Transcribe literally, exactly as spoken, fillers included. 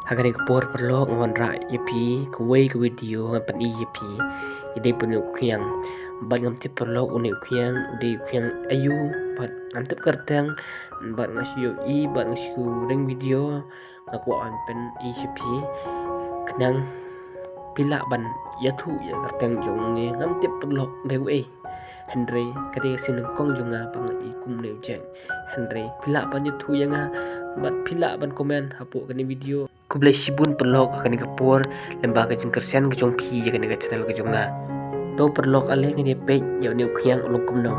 Ha kane ka por paralok nga wanrah ïa phi kawei ka video ngan pyni ïa phi. Ïa dei pynïoh khñiang. Bad ngam tip paralok une u khñiang u dei u khñiang aiu bad ngam tip kyrteng bad nga shu ïohi bad nga shu ring video nga kwah ban pyni ïa phi. Khnang phi lah ban ïathuh ïa kyrteng jong ngi ngam tip paralok dei u ei. Hynrei ka dei ka sien nyngkong jong nga ba nga i kumne u jait. Hynrei phi lah ban ïathuh ïa nga bad phi lah ban comment hapoh kane video. Khublei shibun paralok ha kane ka por lyngba ka jingkyrshan ka jong phi ïa kane ka channel ka jong nga. To paralok ale ngin ïa peit ïa une u khñiang u long kumno.